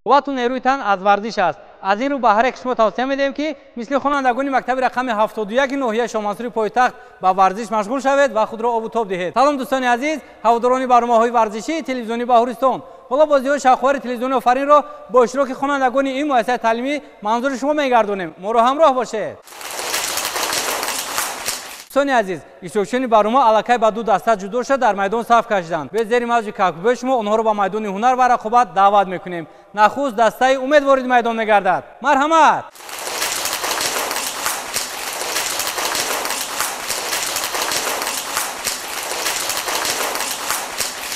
Қуввату нерӯи тан аз варзиш аст. Аз ин рӯ ба ҳар як шумо тавсия медиҳем, ки мисли хонандагони мактаби рақами 71 ноҳияи Шоҳмансури пойтахт ба варзиш машғул шавед ва худро обу тоб диҳед. Салом дӯстони азиз, ҳаводорони барномаҳои варзишии телевизиони Баҳористон. Ҳоло бозиҳои шавқовари телевизиони Офаринро бо иштироки хонандагони ин муассисаи таълимӣ манзури шумо мегардонем. Моро ҳамроҳ бошед. Дӯстони азиз, иштирокчиёни барнома аллакай ба ду даста ҷудо шуда дар майдон саф кашиданд. Бе зери мавҷи кафкӯбии шумо онҳоро ба майдони ҳунар ва рақобат даъват мекунем. Нахуст дастаи Умед вориди майдон мегардад. Марҳамат!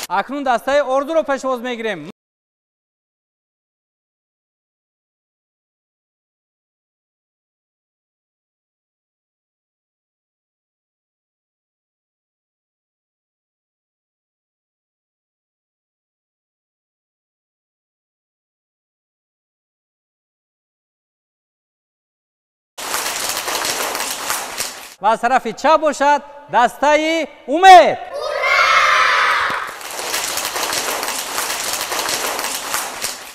Акнун дастаи Орзуро пешвоз мегирем. Ва аз тарафи чап бошад дастаи Умед.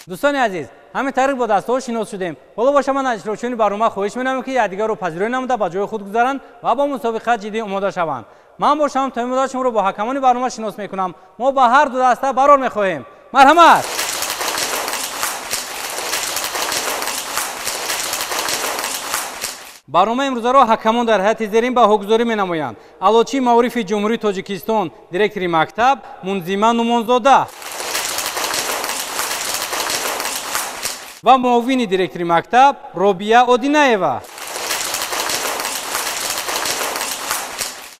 Дӯстони азиз, ҳамин тариқ бо дастаҳо шинос шудем. Ҳоло боша ман аз иштирокчиёни барнома хоҳиш менамоям, ки якдигарро пазироӣ намуда ба ҷои худ гузаранд ва бо мусобиқа ҷиддӣ омода шаванд. Ман бошам то ин муддат шуморо бо ҳакамони барнома шинос мекунам. Мо ба ҳар ду даста барор мехоҳем. Марҳамат! Барномаи имрӯзаро ҳакамон дар ҳайати зерин баҳогузорӣ менамоянд. Аълочии маорифи Ҷумҳурии Тоҷикистон, директори мактаб Мунзима Нумонзода ва муовини директори мактаб Робия Одинаева.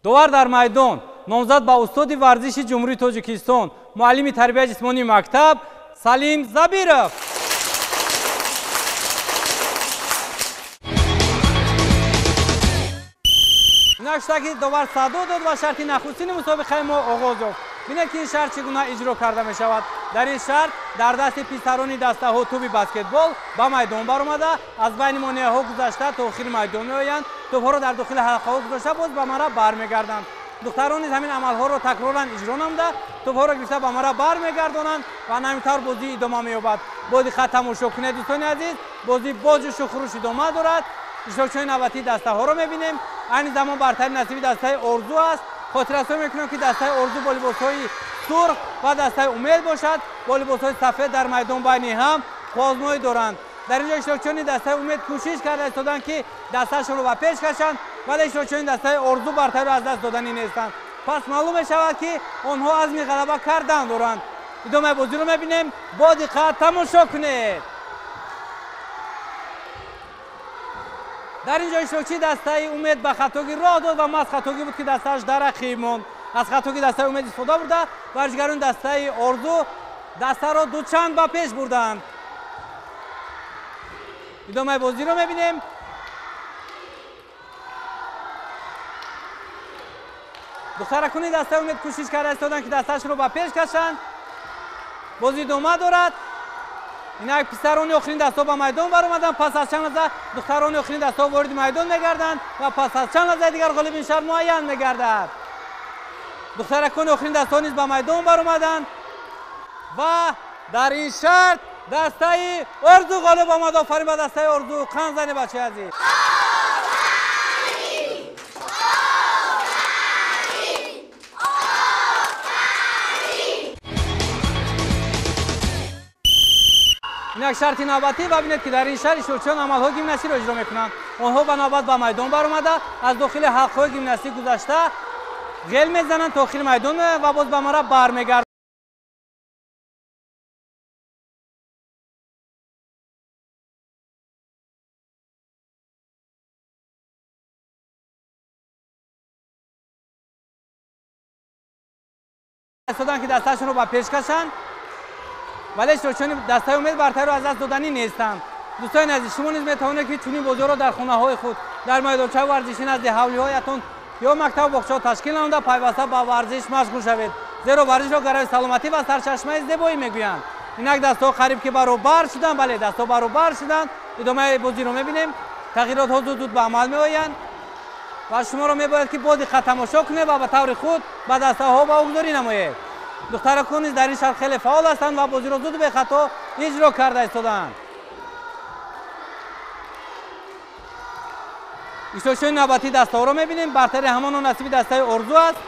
Довар дар майдон номзад ба устоди варзиши Ҷумҳурии Тоҷикистон, муаллими тарбияи ҷисмонии мактаб Салим Забиров. Инак ки довар садо дод ва шарти нахустини мусобиқаи мо оғоз ёфт. Бинед, ки ин шарт чӣ гуна иҷро карда мешавад. Дар ин шарт дар дасти писарони дастаҳо тӯби баскетбол ба майдон баромада, аз байни монеаҳо гузашта то охири майдон меоянд, тӯбҳоро дар дохили ҳалқаҳо гузошта боз ба мара бармегарданд. Духтарон низ ҳамин амалҳоро такроран иҷро намуда, тӯбҳоро гирифта ба мара бармегардонанд ва ҳамин тавр бозӣ идома меёбад. Бо диққат тамошо кунед, дӯстони азиз, бозӣ бо ҷӯшу хуруш идома дорад. Иштирокчиёни навбатии дастаҳоро мебинем. Айни замон бартари насиби дастаи Орзу аст. Хотиррасонӣ мекунем, ки дастаи Орзу бо либосҳои сурх ва дастаи Умед бошад бо либосҳои сафед дар майдон байни ҳам қозмоӣ доранд. Дар ин ҷо иштирокчиёни дастаи Умед кӯшиш карда истоданд, ки дастаашонро ба пеш кашанд, вале иштирокчиёни дастаи Орзу бартариро аз даст доданӣ нестанд. Пас маълум мешавад, ки онҳо азми ғалаба кардан доранд. Идомаи бозиро мебинем, бо диққат тамошо кунед. Дар ин ҷо иштирокчии дастаи Умед ба хатогӣ роҳ дод ва маҳз хатогӣ буд, ки дастааш дар ақиб монд. Аз хатогӣ дастаи Умед истифода бурда, варзишгарони дастаи Орзу дастаро дучанд ба пеш бурданд. Идомаи бозиро мебинем. Духтаракони дастаи Умед кӯшиш карда истоданд, ки дастаашро ба пеш кашанд. Бозӣ идома дорад. Инак писарони охирин дастҳо ба майдон баромаданд. Пас аз чанд лаҳза духтарони охирин дастҳо вориди майдон мегарданд ва пас аз чанд лаҳзаи дигар ғолиби ин шарт муайян мегардад. Духтаракони охирин дастҳо низ ба майдон баромаданд ва дар ин шарт дастаи Орзу ғолиб омад. Офарин ба дастаи Орзу. Қанд зане, бачаи азиз. Инак шарти навбатӣ ва бинед, ки дар ин шарт иштирокчиён амалҳои гимнастиро иҷро мекунанд. Онҳо ба навбат ба майдон баромада, аз дохили ҳалқаҳои гимнастӣ гузашта ғел мезананд то охири майдон меоянд ва боз ба мара бармегарданд. Истоданд, ки дастаашонро ба пеш кашанд, вале иштирокчиёни дастаи Умед бартариро аз даст доданӣ нестанд. Дӯстони азиз, шумо низ метавонед, ки чунин бозиҳоро дар хонаҳои худ, дар майдончаи варзишӣ назди ҳавлиҳоятон ё мактабу боғчаҳо ташкил намуда, пайваста ба варзиш машғул шавед. Зеро варзишро гарави саломатӣ ва сарчашмаи зебоӣ мегӯянд. Инак дастҳо қариб ки баробар шуданд. Бале, дастҳо баробар шуданд. Идомаи бозиро мебинем. Тағйиротҳо зуд зуд ба амал меоянд ва шуморо мебояд, ки бо диққат тамошо кунед ва ба таври худ ба дастаҳо баҳогузорӣ намоед. Духтаракон низ дар ин шарт хеле фаъол ҳастанд ва бозиро зуду бехато иҷро карда истодаанд. Иштирокчиёни навбатии дастаҳоро мебинем. Бартари ҳамоно насиби дастаи Орзу аст.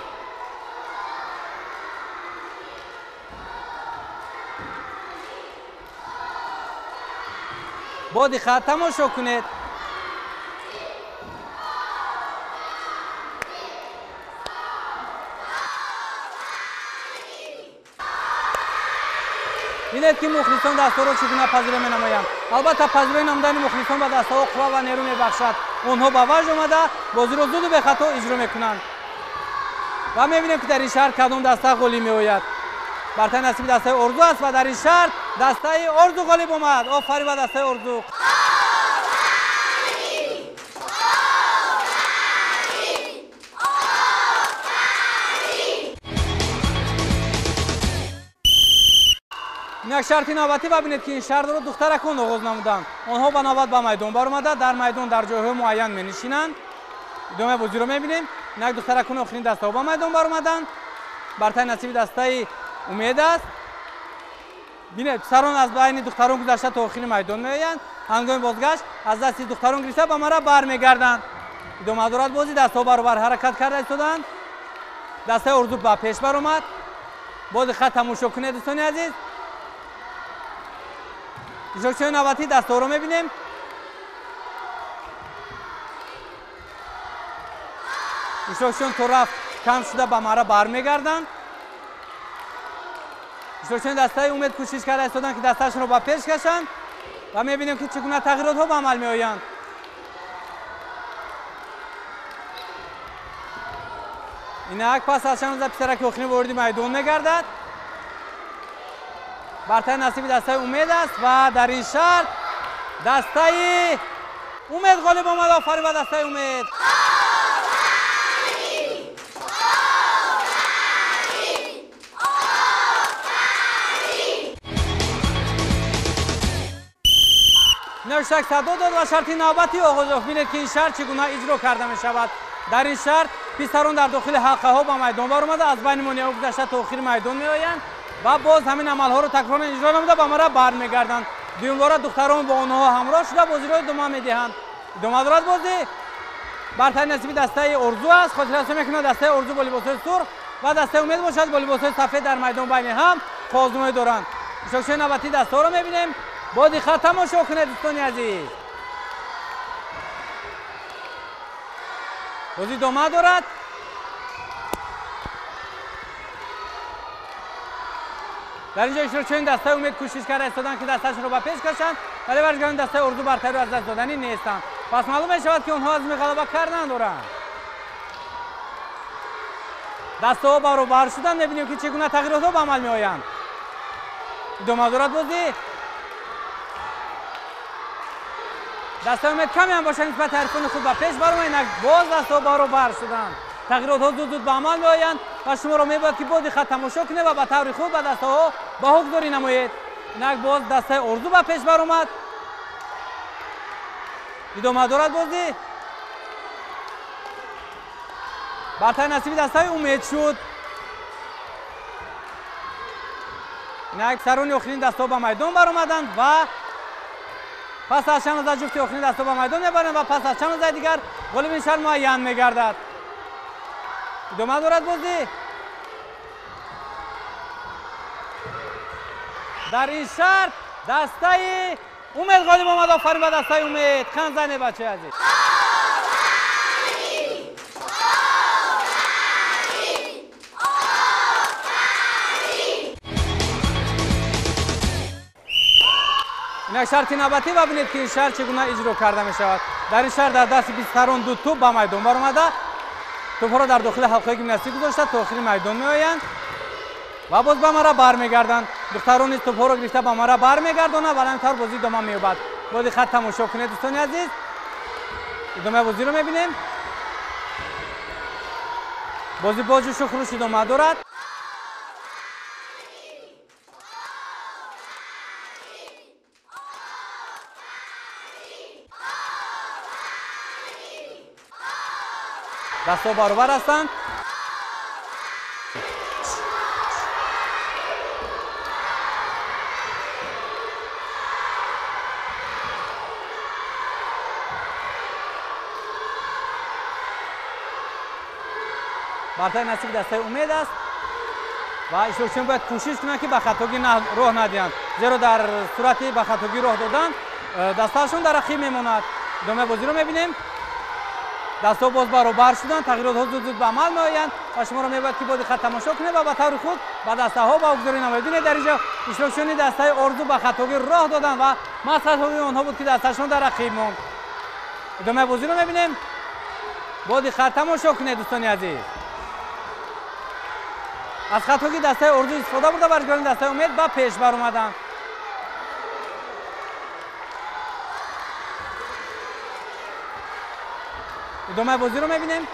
Бо диққат тамошо кунед. Бинед, ки мухлисон дастаҳоро чӣ гуна пазиро менамоянд. Албатта, пазирои намудани мухлисон ба дастаҳо қувва ва нерӯ мебахшад. Онҳо ба ваҷд омада бозиро зуду бехато иҷро мекунанд. Ва мебинем, ки дар ин шаҳр кадом даста ғолиб меояд. Бартари насиби дастаи Орзу аст ва дар ин шаҳр дастаи Орзу ғолиб омад. Офарин ба дастаи Орзу. Инак шарти навбатӣ ва бинед, ки ин шартро духтаракон оғоз намуданд. Онҳо ба навбат ба майдон баромада, дар майдон дар ҷойҳои муайян менишинанд. Идомаи бозиро мебинем. Инак духтаракони охирин дастаҳо ба майдон баромаданд. Бартари насиби дастаи Умед аст. Бинед, писарон аз байни духтарон гузашта то охири майдон меоянд. Ҳангоми бозгашт аз дасти духтарон гирифта ба мара бармегарданд. Идома дорад бозӣ. Дастаҳо баробар ҳаракат карда истоданд. Дастаи Орзу ба пеш баромад. Бо диққат тамошо кунед, дӯстони азиз. Иштирокчиёни навбатии дастаҳоро мебинем. Иштирокчиён то рафт кам шуда ба мара бармегарданд. Иштирокчиёни дастаи Умед кӯшиш карда истоданд, ки дастаашонро ба пеш кашанд ва мебинем, ки чӣ гуна тағйиротҳо ба амал меоянд. Инак пас аз чанд рӯза писараки охирин вориди майдон мегардад. Бартари насиби дастаи Умед аст ва дар ин шарт дастаи Умед ғолиб омад. Офарин ба дастаи Умед. Навиштак садо дод ва шарти навбатӣ оғоз ёфт. Бинед, ки ин шарт чӣ гуна иҷро карда мешавад. Дар ин шарт писарон дар дохили ҳалқаҳо ба майдон баромада, аз байни монеаҳо гузашта то охири майдон меоянд ва боз ҳамин амалҳоро такроран иҷро намуда ба мара бармегарданд. Дуюмбора духтарон бо онҳо ҳамроҳ шуда бозиро идома медиҳанд. Идома дорад бозӣ. Бартари насиби дастаи Орзу аст. Хотиррасон мекунад, дастаи Орзу бо либосҳои сурх ва дастаи Умед бошад бо либосҳои сафед дар майдон байни ҳам қозумоӣ доранд. Иштирокчиёни навбатии дастаҳоро мебинем. Бо диққат тамошо кунед, дӯстони азиз. Бозӣ идома дорад. Дар инҷо иштирокчиёни дастаи Умед кӯшиш карда истоданд, ки дастаашонро ба пеш кашанд, вале варзишгарони дастаи Орзу бартариро аз даст доданӣ нестанд. Пас маълум мешавад, ки онҳо азми ғалаба кардан доранд. Дастаҳо баробар шуданд. Мебинем, ки чӣ гуна тағйиротҳо ба амал меоянд. Идома дорад бозӣ. Дастаи Умед каме ҳам бошад нисбати ҳарифони худ ба пеш баромад. Инак боз дастаҳо баробар шуданд. Тағйиротҳо зуд зуд ба амал меоянд ва шуморо мебояд, ки бо диққат тамошо кунед ва ба таври худ ба дастаҳо баҳогузорӣ намоед. Инак боз дастаи Орзу ба пеш баромад. Идома дорад бозӣ. Бартари насиби дастаи Умед шуд. Инак сарони охирин дастаҳо ба майдон баромаданд ва пас аз чанд лаҳза ҷуфти охирин дастаҳо ба майдон мебаранд ва пас аз чанд лаҳзаи дигар ғолиби ин шарт муайян мегардад. Идома дорад бозӣ. Дар ин шарт дастаи Умед ғолиб омад. Офарин ба дастаи Умед. Қанд зане, бачаи азиз. Инак шарти навбатӣ ва бинед, ки ин шарт чӣ гуна иҷро карда мешавад. Дар ин шарт дар дасти писарон ду тӯб ба майдон баромада, тӯбҳоро дар дохили ҳалқаҳои гимнастик гузошта то охири майдон меоянд ва боз ба мара бармегарданд. Духтарон низ тӯбҳоро гирифта ба мара бармегардонанд ва ҳамин тавр бозӣ идома меёбад. Бо диққат тамошо кунед, дӯстони азиз. Идомаи бозиро мебинем. Бозӣ бо ҷӯшу хуруш идома дорад. Дастҳо баробар ҳастанд. Бартари насиби дастаи Умед аст ва иштирокчиён бояд кӯшиш кунанд, ки ба хатогӣ роҳ надиҳанд, зеро дар сурати ба хатогӣ роҳ додан дастаашон дар ақиб мемонад. Идомаи бозиро мебинем. Дастҳо боз баробар шуданд, тағйиротҳо зуд-зуд ба амал меоянд ва шуморо мебояд, ки бо диққат тамошо кунед ва ба таври худ ба дастаҳо баҳогузорӣ намоед. Бинед, дар инҷо иштирокчиёни дастаи Орзу ба хатогӣ роҳ доданд ва маҳз хатогии онҳо буд, ки дасташон дар ақиб монд. Идомаи бозиро мебинем. Бо диққат тамошо кунед, дӯстони азиз. Аз хатогии дастаи Орзу истифода бурда, варзишгарони дастаи Умед ба пеш баромаданд. Идомаи бозиро мебинем.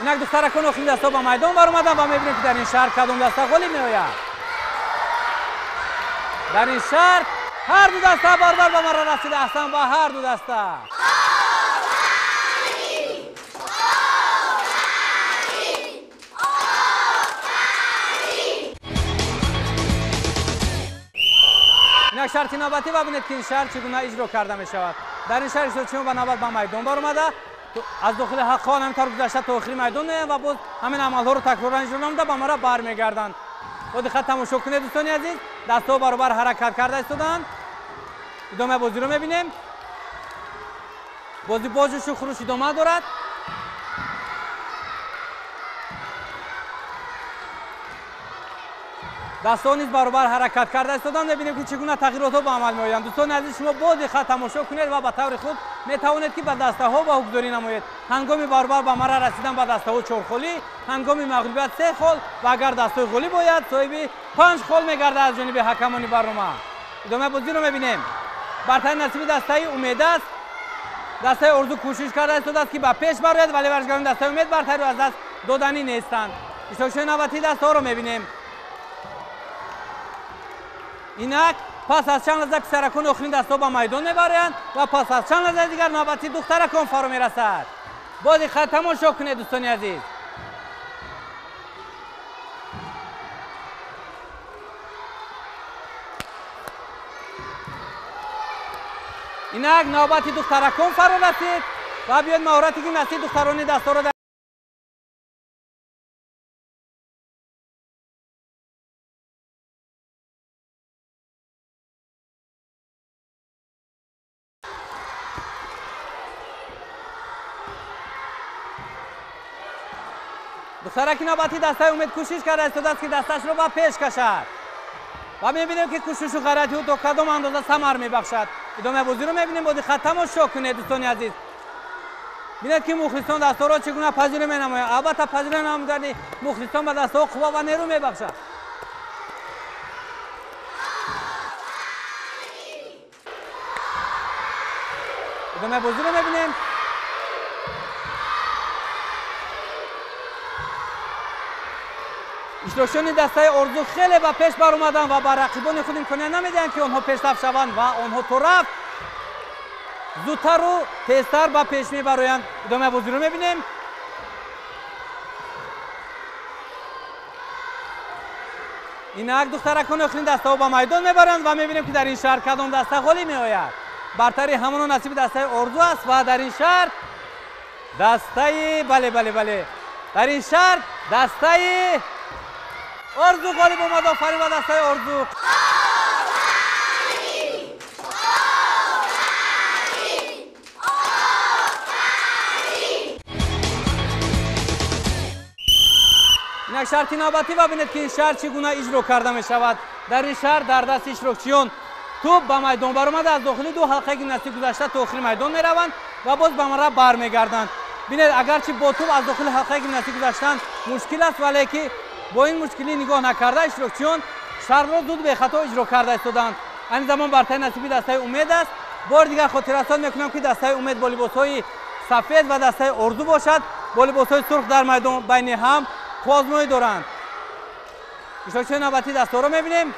Инак духтаракон охирин дастаҳо ба майдон баромаданд ва мебинем, ки дар ин шаҳр кадом даста ғолиб меояд. Дар ин шаҳр ҳар ду даста баробар ба марра расида. Аҳсан ба ҳар ду даста. Инак шарти навбатӣ ва бинед, ки ин шаҳр чӣ гуна иҷро карда мешавад. Дар ин шаҳр иштирокчиён ба навбат ба майдон баромада, аз дохили ҳаққон ҳамин тавр гузашта то охири майдон меоянд ва боз ҳамин амалҳоро такроран иҷро намуда ба мара бармегарданд. Бо диққат тамошо кунед, дӯстони азиз. Дастҳо баробар ҳаракат карда истодаанд. Идомаи бозиро мебинем. Бозӣ бо ҷӯшу хуруш идома дорад. Дастҳо низ баробар ҳаракат карда истоданд. Мебинем, ки чӣ гуна тағйиротҳо ба амал меоянд. Дӯстони азиз, шумо бо диққат тамошо кунед ва ба таври худ метавонед, ки ба дастаҳо баҳогузорӣ намоед. Ҳангоми баробар ба мара расидан ба дастаҳо 4 холӣ, ҳангоми мағлубият 3 хол ва агар дастаи ғолиб ояд, соҳиби 5 хол мегардад аз ҷониби ҳакамони барнома. Идомаи бозиро мебинем. Бартари насиби дастаи Умед аст. Дастаи Орзу кӯшиш карда истодааст, ки ба пеш барояд, вале варзишгарони дастаи Умед бартариро аз даст доданӣ нестанд. Иштирокчиёни навбатии дастаҳоро мебинем. Инак пас аз чанд лаҳза писаракони охирин дастаҳо ба майдон мебароянд ва пас аз чанд лаҳзаи дигар навбати духтаракон фаро мерасад. Бо диққат тамошо кунед, дӯстони азиз. Инак навбати духтаракон фаро расид ва биёед маҳорати гимнастии духтарони дастаҳоро духтараки навбатии дастаи Умед кӯшиш карда истодааст, ки дасташро ба пеш кашад ва мебинем, ки кӯшишу ғайрати ӯ то кадом андоза самар мебахшад. Идомаи бозиро мебинем. Бо диққат тамошо кунед, дӯстони азиз. Бинед, ки мухлисон дастаҳоро чӣ гуна пазиро менамоянд. Албатта, пазиро намудани мухлисон ба дастаҳо қувва ва нерӯ мебахшад. Идомаи бозиро мебинем. Иштирокчиёни дастаи Орзу хеле ба пеш баромаданд ва ба рақибони худ имконият намедиҳанд, ки онҳо пешрафт шаванд ва онҳо то рафт зудтару тезтар ба пеш мебароянд. Идомаи бозиро мебинем. Инак духтаракони охирин дастаҳо ба майдон мебаранд ва мебинем, ки дар ин шаҳр кадом даста ғолиб меояд. Бартари ҳамоно насиби дастаи Орзу аст ва дар ин шаҳр дастаи бале бале бале дар ин шаҳр дастаи Орзу ғолиб омад. Офарин ба дастаи Орзу. Инак шарти навбатӣ ва бинед, ки ин шаҳр чӣ гуна иҷро карда мешавад. Дар ин шаҳр дар дасти иштирокчиён тӯб ба майдон баромада, аз дохили ду ҳалқаи гимнастӣ гузашта то охири майдон мераванд ва боз ба мара бармегарданд. Бинед, агарчи бо тӯб аз дохили ҳалқаи гимнастӣ гузаштан мушкил аст, вале ки бо ин мушкилӣ нигоҳ накарда иштирокчиён шартро зуд бехато иҷро карда истоданд. Айни замон бартари насиби дастаи Умед аст. Бори дигар хотиррасон мекунам, ки дастаи Умед бо либосҳои сафед ва дастаи Орзу бошад, бо либосҳои сурх дар майдон байни ҳам қувваозмоӣ доранд. Иштирокчиёни навбатии дастаҳоро мебинем.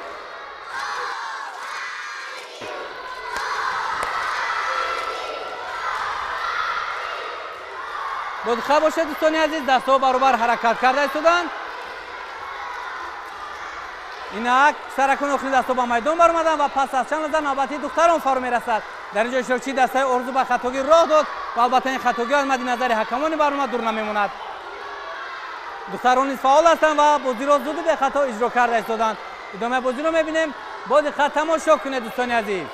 Бодиққат бошед, дӯстони азиз, дастаҳо баробар ҳаракат карда истоданд. Инак писаракони охирин дастаҳо ба майдон баромаданд ва пас аз чанд лаҳза навбати духтарон фаро мерасад. Дар ин ҷо иштирокчии дастаи Орзу ба хатогӣ роҳ дод ва албатта ин хатогӣ аз мадди назари ҳакамони барнома дур намемонад. Духтарон низ фаъол ҳастанд ва бозиро зуду бехато иҷро карда истоданд. Идомаи бозиро мебинем, бо диққат тамошо кунед дӯстони азиз.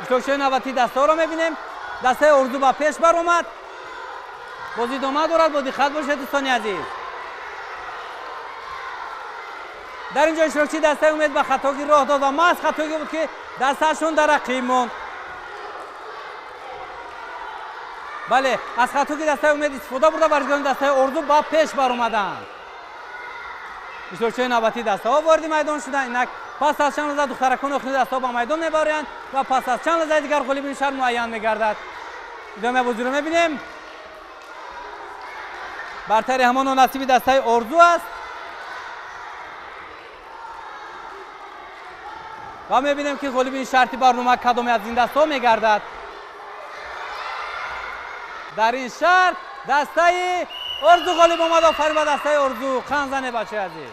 Иштирокчиёни навбатии дастаҳоро мебинем. Дастаи Орзу ба пеш баромад. Бозӣ идома дорад, бо диққат бошед дӯстони азиз. Дар ин ҷо иштирокчии дастаи Умед ба хатогӣ роҳ дод ва маҳз хатогӣ буд, ки дастаашон дар рақиб монд. Бале, аз хатогии дастаи Умед истифода бурда варзишгарони дастаи Орзу ба пеш баромаданд. Иштирокчиёни навбатии дастаҳо вориди майдон шуданд. Инак пас аз чанд лаҳза духтаракони охирини дастаҳо ба майдон мебароянд ва пас аз чанд лаҳзаи дигар ғолиби ин шаҳр муайян мегардад. Идомаи бозиро мебинем. Бартари ҳамоно насиби дастаи Орзу аст ва мебинем, ки ғолиби ин шарти барнома кадоме аз ин дастаҳо мегардад. Дар ин шарт дастаи Орзу ғолиб омад. Офарин ба дастаи Орзу. Қанд зане бачаи азиз.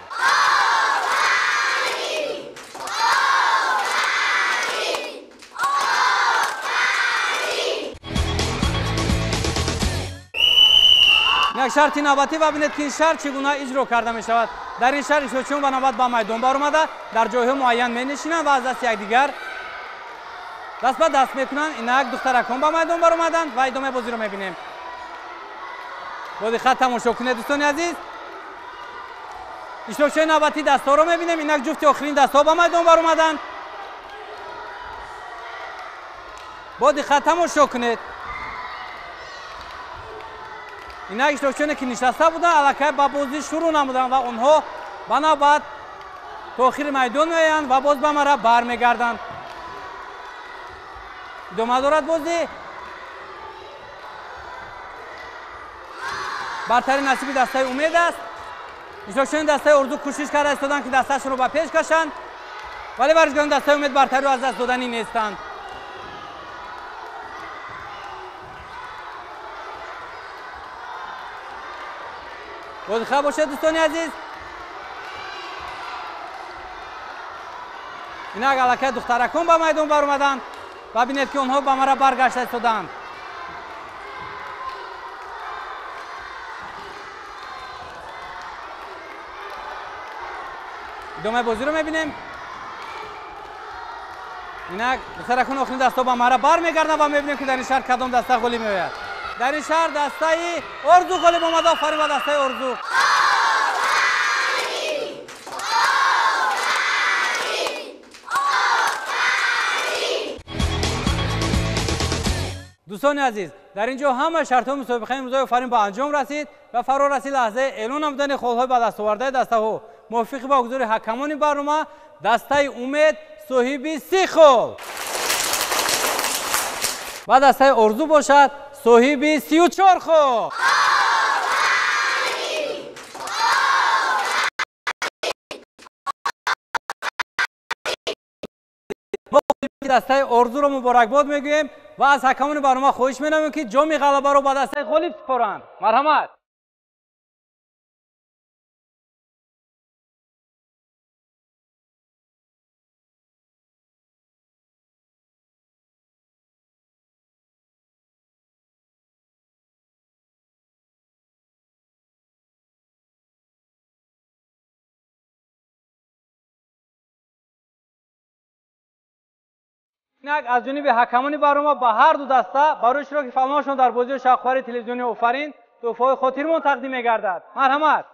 Як шарти навбатӣ ва бинед, ки ин шарт чӣ гуна иҷро карда мешавад. Дар ин шарт иштирокчиён ба навбат ба майдон баромада дар ҷойҳои муайян менишинанд ва аз дасти якдигар даст ба даст мекунанд. Инак духтаракон ба майдон баромаданд ва идомаи бозиро мебинем. Бо диққат тамошо кунед дӯстони азиз. Иштирокчиёни навбатии дастҳоро мебинем. Инак ҷуфти охирини дастҳо ба майдон баромаданд. Бо диққат тамошо кунед. Инак иштирокчиёне, ки нишаста буданд, аллакай ба бозӣ шурӯъ намуданд ва онҳо ба навбат то охири майдон меоянд ва боз ба мара бармегарданд. Идома дорад бозӣ. Бартари насиби дастаи Умед аст. Иштирокчиёни дастаи Орзу кӯшиш карда истоданд, ки дастаашонро ба пеш кашанд, вале варзишгарони дастаи Умед бартариро аз даст доданӣ нестанд. Бодиққат бошед дӯстони азиз. Инак аллакай духтаракон ба майдон баромаданд ва бинед, ки онҳо ба мара баргашта истоданд. Идомаи бозиро мебинем. Инак духтаракон охирини дастҳо ба мара бармегарданд ва мебинем, ки дар ин шаҳр кадом даста ғолиб меояд. Дар ин шаҳр дастаи Орзу ғолиб омад. Офарин ба дастаи Орзу. Дӯстони азиз, дар ин ҷо ҳама шартҳои мусобиқаи имрӯзаи Офарин ба анҷом расид ва фаро расид лаҳзаи эълон намудани холҳои ба дастовардаи дастаҳо. Мувофиқи ба ҳузури ҳакамони барнома дастаи Умед соҳиби 30 хол ва дастаи Орзу бошад соҳиби 34 хол. Дастаи Орзуро муборакбод мегӯем ва аз ҳакамони барнома хоҳиш менамоем, ки ҷоми ғалабаро ба дастаи ғолиб супоранд. Марҳамат. Инак аз ҷониби ҳакамони барнома ба ҳар ду даста барои иштироки фаъолонашон дар бозиҳои шавқовари телевизиони Офарин тӯҳфаҳои хотирмон тақдим мегардад. Марҳамат.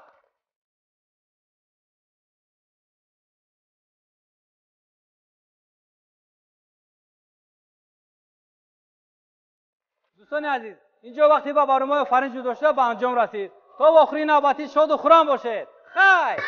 Дӯстони азиз, инҷо вақте ба барномаи Офарин ҷудо шуда ба анҷом расид. То охири навбатӣ шоду хуррам бошед. Хайр.